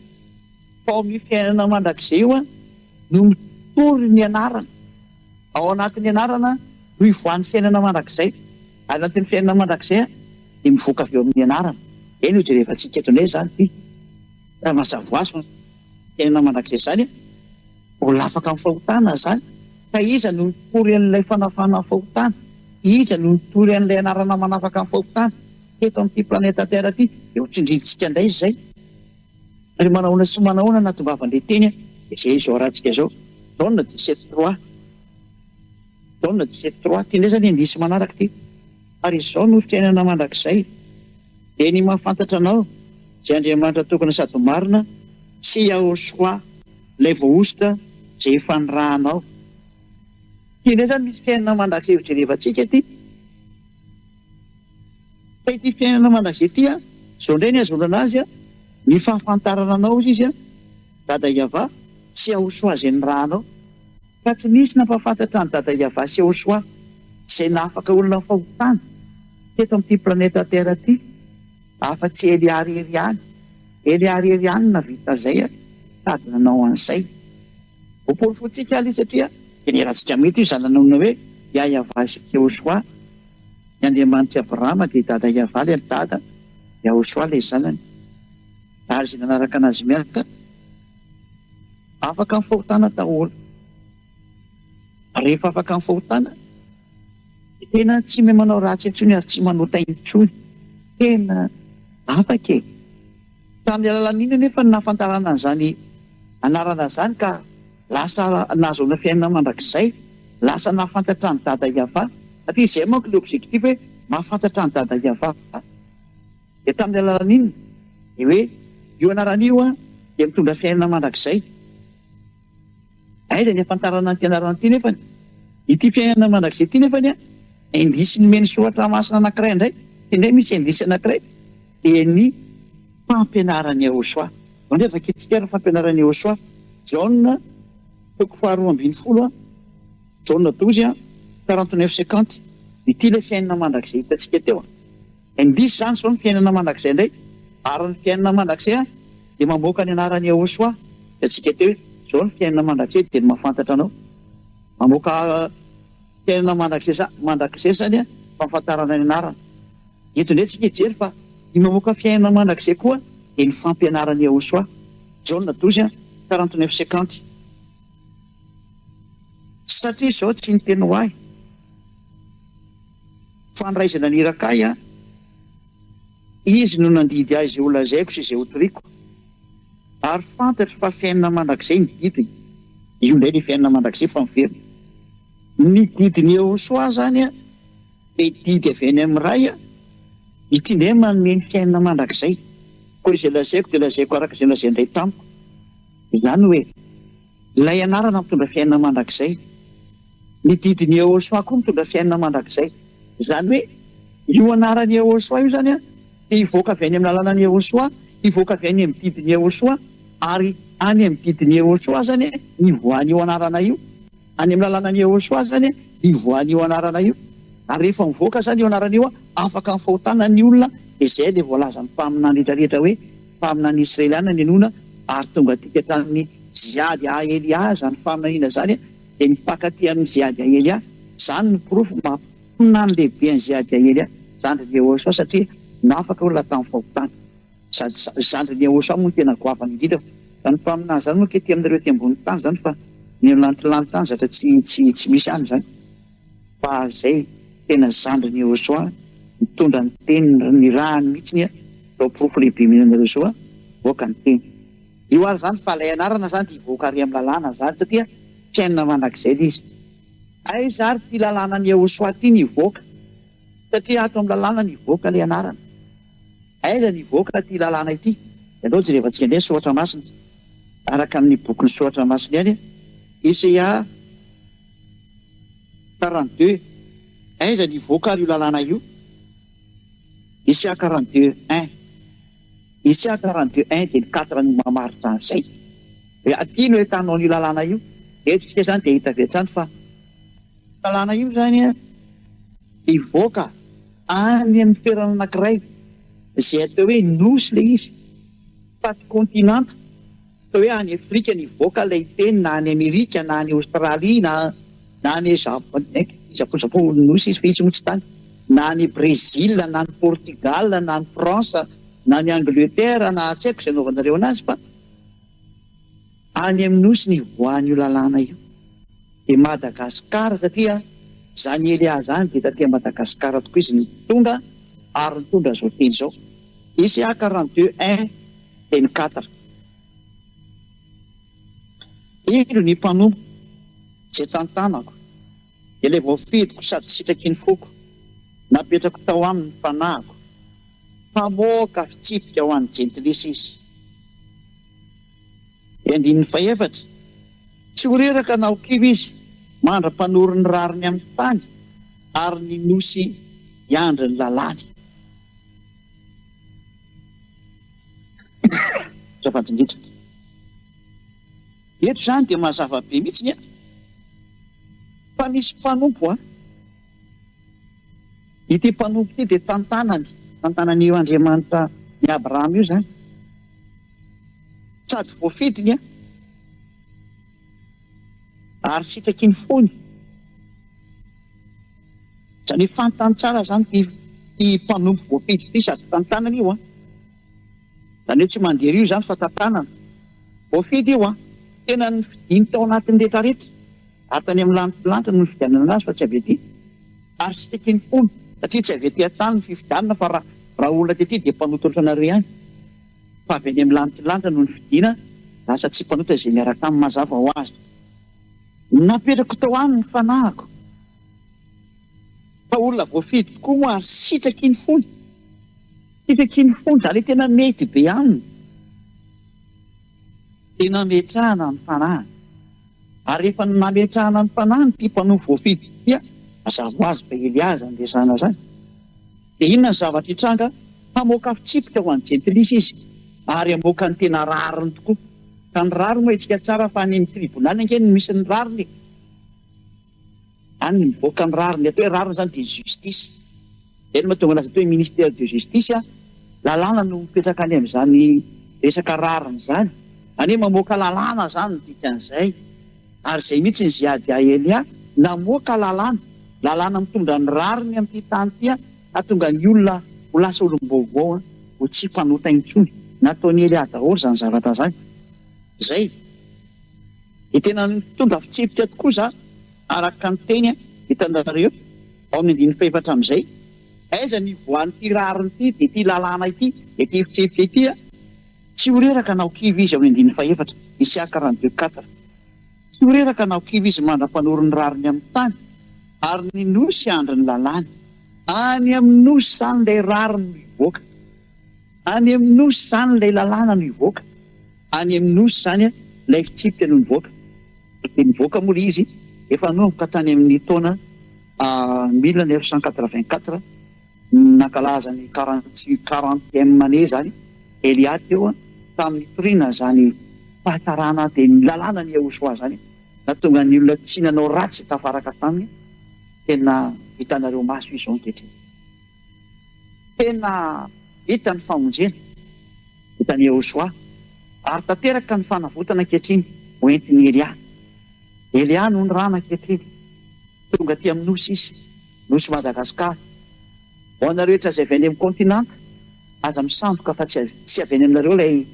Fa ao amin'io fiainana mandrakizay io no mitory ny anarana. Ao anatin'ny anarana no ivoahan'ny fiainana mandrakizay. Ary anatin'ny fiainana mandrakizay dia mivoaka avy eo amin'ny anarana. Izay no jerevantsika eto indray izany ity. Raha mazava ho azy fa fiainana mandrakizay izany Mbola afaka amin'ny fahotana izany? Ka iza no nitory an'ilay fanafahana ny fahotana? Iza no nitory an'ilay anarana manafaka ny fahotana teto amin'ity planeta Terre ity? Dia ho tsindrintsika indray izay. Ary manahoana sy manahoana nahatongavan'ilay teny an? Dia izay izao arahantsika izao. Jaona 17 trois. Jaona 17 trois. Ity indray izany indisy manaraka ity. Ary izao no fiainana mandrakizay, dia ny mahafantatra Anao, izay Andriamanitra tokana sady marina, sy Yahoshuah, ilay voahosotra izay efa nirahanao. Ity indray izany misy fiainana mandrakizay ho jerevantsika ity. Fa ity fiainana mandrakizay ity an, izao indray ny ahazoana azy an, ny fahafantarana anao hozy izy an, Dada Yavah, sy Yahoshuah izay nirahanao. Fa tsy nisy nampahafantatra an'i Dada Yavah sy Yahoshuah izay nahafaka olona fahotana teto amin'ity planeta Terre ity afa-tsy Elia irery ihany. Elia irery ihany no nahavita an'izay sady nanao an'izay. Voaporofontsika aloha satria jenerantsika mety io zanan'olona hoe Yah Yavah sy Yahoshuah. Ny Andriamanitr'i Abrahama dia Dada Yavah ilay Dada, Yahoshuah ilay zanany. Ary izay nanaraka an'azy miaraka. Afaka amin'ny fahotana daholo. Rehefa afaka amin'ny fahotana, dia tena tsy mahay manao ratsy intsony ary tsy manota intsony. Tena afaka e! Tamin'ny alalan'inona anefa no nahafantarana an'izany anarana izany ka lasa nahazoana fiainana mandrakizay, lasa nahafantatra an'i Dada Yavah? Satria izay manko ilay objectif hoe mahafantatra an'i Dada Yavah. Dia tamin'ny alalan'inona? Dia hoe io anarana io dia mitondra fiainana mandrakizay. Aiza ny hafantarana an'ity anarana ity nefany? Ity fiainana mandrakizay ity nefany indisy nomen'ny soratra masina anankiray indray, ity indray misy indisy anankiray, dia ny fampianaran'i Yahoshuah. Andeha vakintsika ary ny fampianaran'i Yahoshuah. Jaona toko faharoa ambinifolo, Jaona 12, 49 50. Ity ilay fiainana mandrakizay hitantsika teo. Indrisy izany izao ny fiainana mandrakizay indray, ary ny fiainana mandrakizay dia mamoaka ny anaran'i Yahoshuah, hitantsika teo hoe izao ny fiainana mandrakizay dia ny mahafantatra anao. Mamoaka fiainana mandrakizay mandrakizay izany fahafantarana ny anarana. Eto indray tsika hijery fa ny mamoaka fiainana mandrakizay koa dia ny fampianaran'i Yahoshuah. Jaona 12, 49 50. Satria izao tsy niteny ho ahy. Fandraisana ny iraka ahy an! Izy no nandidy ahy izay holazaiko sy izay hotoriko. Ary fantatro fa fiainana mandrakizay ny didiny. Io indray ilay fiainana mandrakizay fa miverina. Ny didin'i Yehosua izany an, dia didy avy any amin'ny Ray an, ity indray manome ny fiainana mandrakizay. Koa izay lazaiko dia lazaiko araka izay nolazain'ny Ray tamiko. Izany hoe, ilay anarana mitondra fiainana mandrakizay. Ny didin'i Yehosua koa mitondra fiainana mandrakizay. Izany hoe, io anaran'i Yehosua io izany dia hivoaka avy any amin'ny lalanan'i Yehosua, hivoaka avy any amin'ny didin'i Yehosua, ary any amin'ny didin'i Yehosua izany no hivoahan'io anarana io. Any amin'ny lalanan'i Yehosua izany no hivoahan'io anarana io. Ary rehefa mivoaka izany io anarana io, afaka amin'ny fahotana ny olona, dia izay ilay voalazan'ny mpaminany rehetra rehetra hoe, mpaminany Israeliana ny henoina, ary tonga aty hatramin'ny Ziady Elia izany faminaniana izany. dia nipaka aty amin'i Ziadia Elia. Izany no porofo maha mpaminany lehibe an'i Ziadia Elia, zandrin'i Yehosua, satria nafaka olona tamin'ny fahotana. Sady zandrin'i Yehosua moa no tena goavana indrindra. Izany mpaminany izany moa aty aminareo aty ambonin'ny tany izany fa ny any lantilanty any zatra tsy tsy tsy misy any izany. Fa izay tena zandrin'i Yehosua nitondra ny teniny nirahany mihitsy izao porofo lehibe omena anareo izao, mivoaka ny teny. Io ary izany fa ilay anarana izany dia hivoaka ary amin'ny lalàna izany satria fiainana mandrakizay ilay izy. Aiza ary ity lalànan'i Yehosua ity no hivoaka? Satria ato amin'ny lalàna nivoaka ilay anarana. Aiza nivoaka ity lalàna ity? Dia andao jerevantsika indray ny soratra masina. Araka ny bokin'ny soratra masina ihany, Isaia 42. Aiza nivoaka ary io lalàna io? Isaia 42, un. Isaia 42, un dia ny quatre no mamaritra an'izay. Hoe aty no ahitanao an'io lalàna io. Eto isika izany dia hita avy hatrany fa lalàna io izany hivoaka any amin'ny toerana anankiray izay atao hoe nosy ilay izy fa tsy kontinanta. Atao hoe any Afrika no hivoaka ilay teny na any Amerika na any Aostralia na na any Japon, Japon Japon nosy izy fa izy moa tsy tany, na any Brésil na any Portugal na any France na any Angleterre na tsy haiko izay anaovanareo anazy fa Any amin'ny nosy ny hivoahan'io lalàna io dia Madagascar satria izany Elia izany dia taty Madagascar tokoa izy no tonga ary nitondra izao teny izao. Isaia 42 un teny quatre. Indro ny mpanompo izay tantanako, ilay voafidiko sady sitraky ny foko, napetrako tao aminy ny fanahiko, mpamoaka fitsipika ho an'ny jentilisa izy. Ny andininy fahefatra, Tsy ho reraka na ho kivy izy mandra-panoro ny rariny amin'ny tany ary ny nosy hiandry ny lalàny. Azafady indrindra. Eto izany dia mazava be mihitsy ny fa misy mpanompo a. Ity mpanompo ity dia tantanany, tantanan'io Andriamanitra ny Abrahama io izany. Sady voafidiny an! Ary sitraky ny fony. Izany hoe fantany tsara izany ity ity mpanompo voafidy ity sady tantanany io an! Izany hoe tsy mandeha io izany fa tantanana. Voafidy io an! Tena nofidiny tao anatin'ny retraretra. Ary tany amin'ny lanitra no nifidianana azy fa tsy avy aty. Ary sitraky ny fony satria tsy avy aty an-tany ny fifidianana fa raha raha olona tety dia mpanota ohatranareo ihany. Fa avy any amin'ny lanitry lanitra no nifidiana, lasa tsy mpanota izay miaraka aminy mazava ho azy. Napetrako tao aminy ny fanahiko. Fa olona voafidy tokoa moa ary sitraky ny fony. Sitraky ny fony, izany hoe tena mety be aminy. Dia nametrahana ny fanahiny. Ary rehefa nametrahana ny fanahiny ity mpanompo voafidy ity, mazava ho azy fa Elia izany resahana izany, dia inona ny zavatra hitranga? Hamoaka fitsipika ho an'ny jentilisa izy, ary hamoaka ny tena rariny tokoa. Ka ny rariny moa hetsika tsara fa any amin'ny tribonaly ange no misy ny rariny e! Any no mivoaka ny rariny. Ny atao hoe rariny izany dia justice. Izay no mahatonga anazy atao hoe ministère de justice. Lalàna no mipetraka any amin'izany resaka rariny izany. Izany hoe mamoaka lalàna izany no dikan'izay. Ary izay mihitsy ny ZADALA, namoaka lalàna. Lalàna mitondra ny rariny amin'ity tany ity hahatonga ny olona ho lasa olom-baovao, ho tsy mpanota intsony. Nataon'i Elia daholo izany zavatra izany. Izay. Dia tena nitondra fitsipika tokoa za araka ny teny hitanareo ao amin'ny andininy fahefatra amin'izay. Aiza ny hivoahan'ity rariny ity dia ity lalàna ity dia ity fitsipika ity a? Tsy ho reraka na ho kivy izy ao amin'ny andininy fahefatra, Isaia 42 quatre. Tsy ho reraka na ho kivy izy mandra-panoro ny rariny amin'ny tany, ary ny nosy handry ny lalàny. Any amin'ny nosy izany ilay rariny no hivoaka. Any amin'ny nosy izany ilay lalàna no hivoaka. Any amin'ny nosy izany ilay fitsipika no nivoaka. Dia nivoaka moa ilay izy efa nanomboka tany amin'ny taona 1984, nankalaza ny quarantième année izany Elia teo tamin'ny nitoriana izany fahatarana dia ny lalàna ny Yahoshuah izany nahatonga ny olona tsy nanao ratsy tafaraka taminy, tena hitanareo maso izy izao ankehitriny. Tena hita ny famonjena. Hitan'i Yehoshuah, ary tanteraka ny fanavotana ankehitriny ho entin'i Elia. Elia no nirana ankehitriny. Tonga aty amin'ny Nosy izy, Nosy Madagascar. Ho anareo rehetra izay avy any amin'ny kontinanta, aza misandoka fa tsy tsy avy any aminareo ilay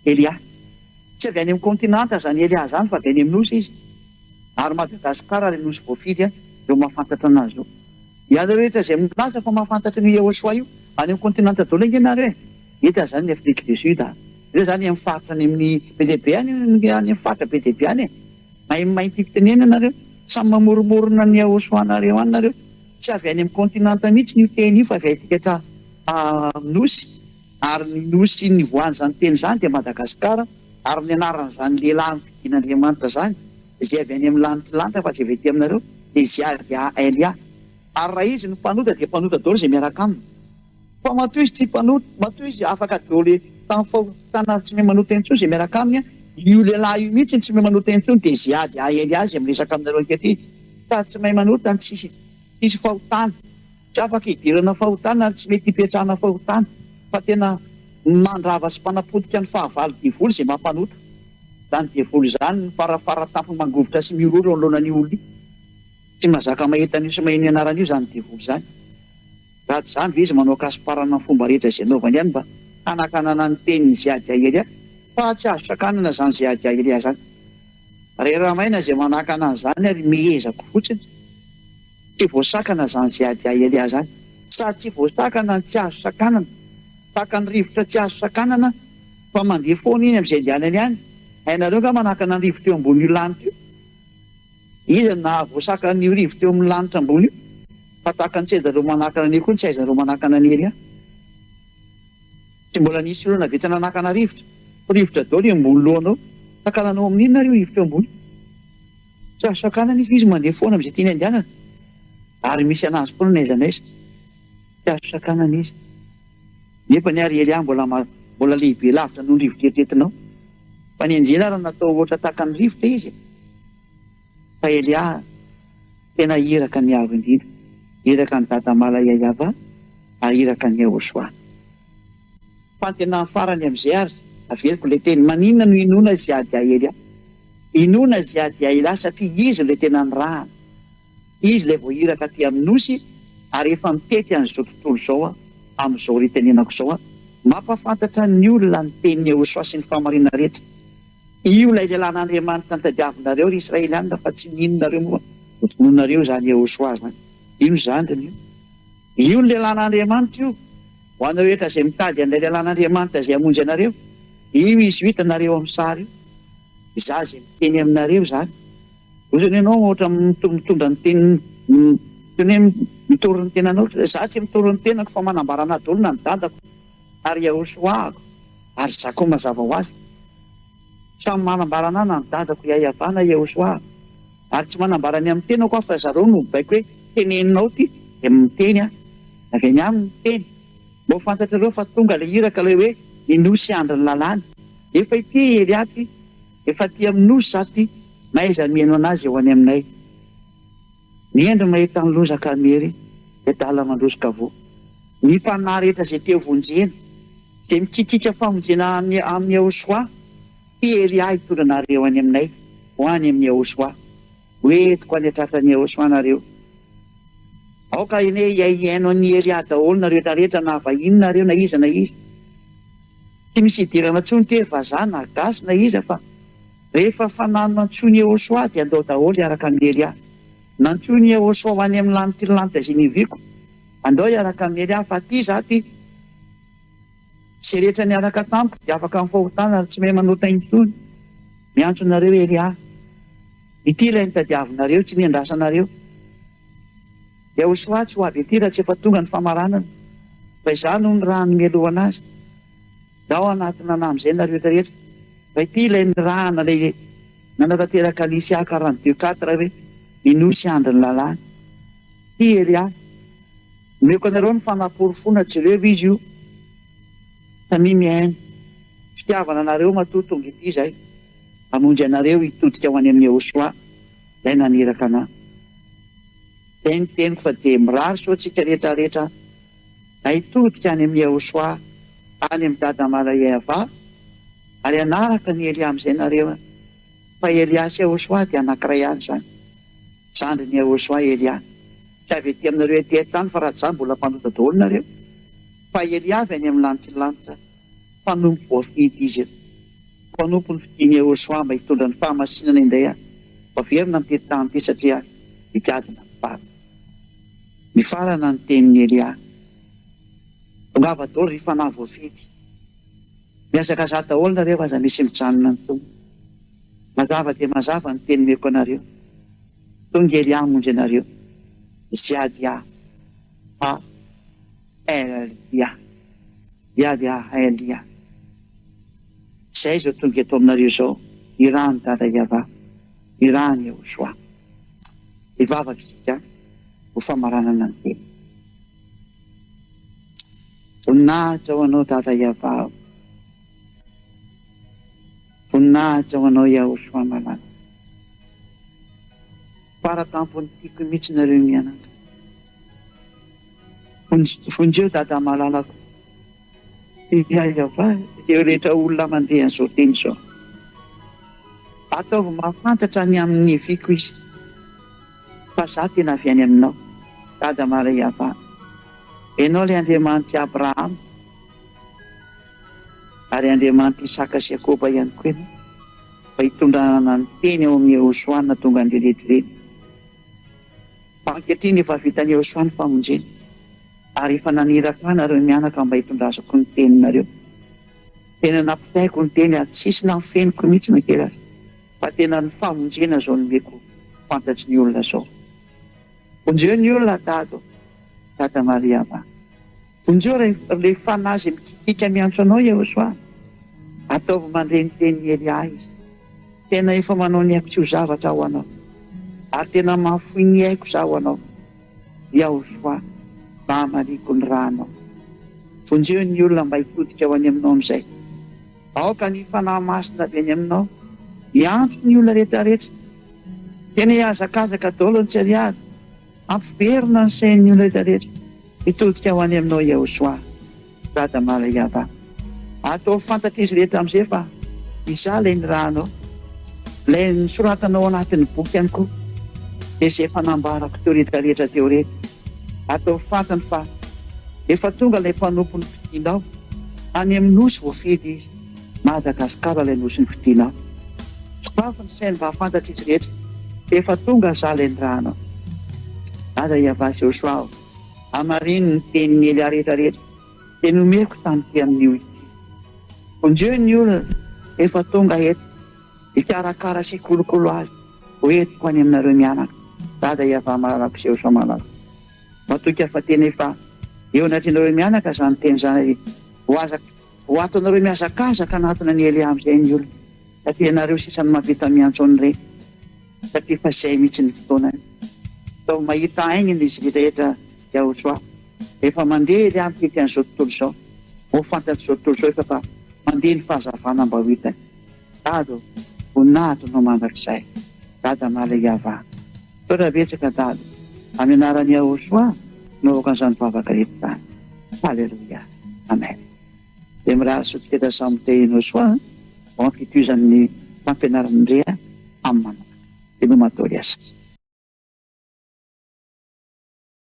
Elia. Tsy avy any amin'ny kontinanta izany Elia izany fa avy any amin'ny Nosy izy. Ary Madagascar ilay Nosy voafidy, ireo mahafantatra an'azy io. Ianareo rehetra izay milaza fa mahafantatra an'io Yehoshuah io, any amin'ny kontinanta daholo ange nareo e! Hita izany ny Afrique du Sud a! Ireo izany amin'ny faritra any amin'ny be dia be any, any amin'ny faritra be dia be any e! Mahay mahay fitenenana nareo, samy mamoromorona ny Yehoshuah nareo any nareo. Tsy avy any amin'ny kontinanta mihitsy io teny io fa avy aty amin'ny nosy ary ny nosy nivoahan'izany teny izany dia Madagasikara ary ny anaran'izany lehilahy nofidin'Andriamanitra izany izay avy any amin'ny lanitry lanitra fa tsy avy aty aminareo dia Ziadiaelia ary raha izy no mpanota dia mpanota daholo izay miaraka aminy. Fa matoa izy tsy mpanota, matoa izy afaka daholo tamin'ny fahotana ary tsy mahay manota intsony izay miaraka aminy, io lehilahy io mihitsy no tsy mahay manota intsony dia Ziady Aely azy miresaka aminareo ankehitriny sady tsy mahay manota no tsisy tsisy fahotana, tsy afaka idirana fahotana ary tsy mety ipetrahana fahotana fa tena mandrava sy mpanapotika ny fahavalo devoly izay mampanota. Izany devoly izany no farafara tampony mangovitra sy mihorohoro eo anoloanan'io olona io. Tsy mahazaka mahita an'io sy maheno ny anaran'io izany devoly izany. Raha tsy izany ve izy manao ankasomparana ny fomba rehetra izay anaovany ihany mba hanakanana ny tenin'i Ziadiaelia? Fa tsy azo sakanana izany Ziadiaelia izany. Rera-maina izay manakana an'izany ary miezaka fotsiny. Tsy voasakana izany Ziadiaelia izany. Sady tsy voasakana no tsy azo sakanana. Tahaka ny rivotra tsy azo sakanana fa mandeha foana iny amin'izay andehanany any. Hainareo angaha manakana ny rivotra eo ambonin'io lanitra io? Iza no nahavoasaka an'io rivotra eo amin'ny lanitra ambony io? Fa tahaka ny tsy haizareo manakana an'io koa ny tsy haizareo manakana an'i Elia. Tsy mbola nisy olona nahavita nanakana rivotra. Fa rivotra daholo eo ambony lohanao. Sakananao amin'ny inona ary io rivotra eo ambony io? Tsy azo sakanana izy fa izy mandeha foana amin'izay tiany andehanana. Ary misy an'azy foana n'aiza n'aiza. Tsy azo sakanana izy. Nefa anie ary Elia mbola mbola lehibe lavitra noho ny rivotra eritreretinao. Fa ny anjely ary natao ohatra tahaka ny rivotra izy e. Fa Elia tena iraka ny Avo Indrindra, iraka an'i Dada Malayayava ary iraka an'i Yehosua. Fantenana farany amin'izay ary averiko ilay teny, maninona no inoana Ziadia Elia? Inoana Ziadia Elia satria izy ilay tena nirahana. Izy ilay voahiraka aty amin'ny Nosy ary efa mitety an'izao tontolo izao amin'izao itenenako izao, mampahafantatra ny olona ny tenin'i Yehosua sy ny fahamarinana rehetra. Io ilay lehilahin'Andriamanitra notadiavinareo ry Israelianina fa tsy nino nareo moa novonoinareo izany Yehosua izany. Io ny zandriny io. Io ny lehilahin'Andriamanitra io. Ho anareo rehetra izay mitady an'ilay lehilahin'Andriamanitra izay hamonjy anareo, io izy io hitanareo amin'ny sary io. Izaho izay miteny aminareo izany. Ohatrany ianao ohatra mitondra ny teny toy ny hoe mitory ny tenanao. Izaho tsy mitory ny tenako fa manambara anà daholo na ny dadako ary Yahoshuah-ko ary izaho koa mazava ho azy. Samy manambara anà na ny dadako Yahyahavah na Yahoshuah ary tsy manambara ny amin'ny tenako aho fa zareo no mibaiko hoe teneninao ity dia miteny aho. Avy any aminy ny teny. Mba ho fantatrareo fa tonga ilay iraka ilay hoe ny nosy andry ny lalàny. Efa ity i Elia ity. Efa aty amin'ny nosy za ty, n'aiza mihaino anazy eo any aminay. Ny hendry mahita ny loza ka miery, ny adala mandroso ka voa. Ny fanahy rehetra izay te ho vonjena, izay mikikika famonjena any amin'i Yahoshuah, ty Elia hitondra anareo any aminay, ho any amin'i Yahoshuah. Ho entiko any an-tratran'i Yahoshuah nareo. Aoka anie hihaino an'i Elia daholo nareo rehetra rehetra na vahiny nareo na iza na iza. Tsy misy idirana intsony ity hoe vazaha na gasy na iza fa rehefa fanahy nantsoin'i Yehosua dia andao daholo hiaraka amin'i Elia. Nantsoin'i Yehosua ho any amin'ny lanitry ny lanitra izay niaviako. Andao hiaraka amin'i Elia fa aty izaho aty. Izay rehetra niaraka tamiko dia afaka amin'ny fahotana ary tsy mahay manota intsony. Miantso anareo Elia. Ity ilay notadiavinareo, tsy niandrasanareo. Yahoshua tsy ho avy aty raha tsy efa tonga ny famaranana, fa izaho no nirahany mialoha anazy. Ndao hanatona anah amin'izay nareo rehetra rehetra, fa ity ilay nirahana ilay nanatanteraka an'i Isia 42 quatre hoe, Ny nosy andry ny lalàna. Ity Elia. Omeko anareo ny fanaporofoana, jereo izy io. Samia mihaino. Fitiavana anareo matoa tonga ety izay. Hamonjy anareo hitodika ho any amin'i Yahoshua. Ilay naniraka anah. Izay ny teniko fa dia mirary soa antsika rehetra rehetra na hitodika any amin'i Yahoshuah any amin'i Dada Malayehava ary hanaraka an'i Elia amin'izay nareo an! Fa Elia sy Yahoshuah dia anankiray ihany izany. Zandrin'i Yahoshuah Elia. Tsy avy ety aminareo ety an-tany fa raha tsy izany mbola mpanota daholo nareo. Fa Elia avy any amin'ny lanitry ny lanitra. Mpanompo voafidy izy. Mpanompo nofidin'i Yehosua mba hitondra ny fahamasinana indray aho. Ho averina amin'ity tany ity satria higadona ny farany. Nifarana ny tenin'i Elia. Tongava daholo ry fanahy voafidy. Mihazakazaha daholo nareo aza misy mijanona ny Tompo. Mazava dia mazava ny teny omeko anareo. Tonga Elia hamonjy anareo. Ziadia ha Elia. Ziadia ha Elia. Izay izao tonga eto aminareo izao, irahan'i Dada Yavah, irahan'i Yehoshuah. Hivavaka isika ho famaranana ny teny. Voninahitra ho anao Dada Yavah o. Voninahitra ho anao Yahoshuah malala. Faratampon'ny tiako mihitsy nareo mianaka. Vonjeo Dada malalako. Yavah ireo rehetra olona mandre an'izao teny izao. Ataovy mahafantatra ny amin'ny niaviako izy. Fa za tena avy any aminao. Dada malala Yavah. Ianao ilay Andriamanitr'i Abrahama. Ary Andriamanitr'i Isaka sy Jakoba ihany koa ianao, mba hitondrana ny teny ao amin'i Yehoshuah nahatonga an'ireny rehetra ireny. Fa ankehitriny efa vitan'i Yehoshuah ny famonjena, ary efa naniraka ahy nareo mianaka mba hitondrazako ny teninareo. Tena nampitaiko ny teny ary tsisy nafeniko mihitsy na kely aza, fa tena ny famonjena izao nomeko fantatry ny olona izao. Vonjeo ny olona Dada ô! Dada Maria va! Vonjeo ry ilay fanahy izay mikikiaka miantso anao Yehosua! Ataovy mandre ny tenin'i Elia izy. Tena efa manao ny aiko tsy ho zavatra aho ho anao. Ary tena mahafoy ny aiko izaho ho anao. Yahosua, mba hamaliako ny rànao. Vonjeo ny olona mba hitodika ho any aminao amin'izay. Aoka ny Fanahy Masina avy any aminao hiantso ny olona rehetra rehetra. Tena hihazakazaka daholo ny tsy ariary. Hampiverina ny sain'ny olona rehetra rehetra hitodika ho any aminao Yahoshuah, Dada Malayava. Ataovy fantatr'izy rehetra amin'izay fa Izaho ilay nirahanao. Ilay nosoratanao ao anatin'ny boky ihany koa dia izay efa nambarako teo rehetra rehetra teo ireny. Ataovy fantany fa efa tonga ilay mpanompo nofidinao. Any amin'ny nosy voafidy izy. Madagascar ilay nosy nofidinao. Sokafy ny sainy mba hahafantatr'izy rehetra fa efa tonga za ilay nirahanao. Aza Yavah Joshua o! Hamarino ny tenin'i Elia rehetra rehetra dia nomeko tamin'ity amin'io ity. Vonjeo ny olona efa tonga eto hikarakara sy hikolokolo azy ho entiko any aminareo mianaka. Dada Yavah malalako sy Joshua malalako. Matoky aho fa tena efa eo anatrehanareo mianaka izany teny izany ary ho aza ho atonareo mihazakazaka hanatona an'i Elia amin'izay ny olona satria ianareo sisa no mahavita miantso an'ireny satria efa izay mihitsy ny fotoanany. Ataovy mahita aingana izy rehetra Yahosoa. Efa mandeha Elia mitety an'izao tontolo izao. Ho fantatr'izao tontolo izao efa fa mandeha ny fahazavana mba ho hitany. Dada ô, voninahitra anao mandrakizay. Dada Malaiava. Misaotra betsaka Dada. Amin'ny anaran'i Yahoshuah no avoaka an'izany vavaka eto izany. Haleloia. Amen. Dia mirary soa tsiketra samy tehina soa ho amin'ny fitohizan'ny fampianaran'i Ndrea amin'ny manaraka. Veloma daholo asa.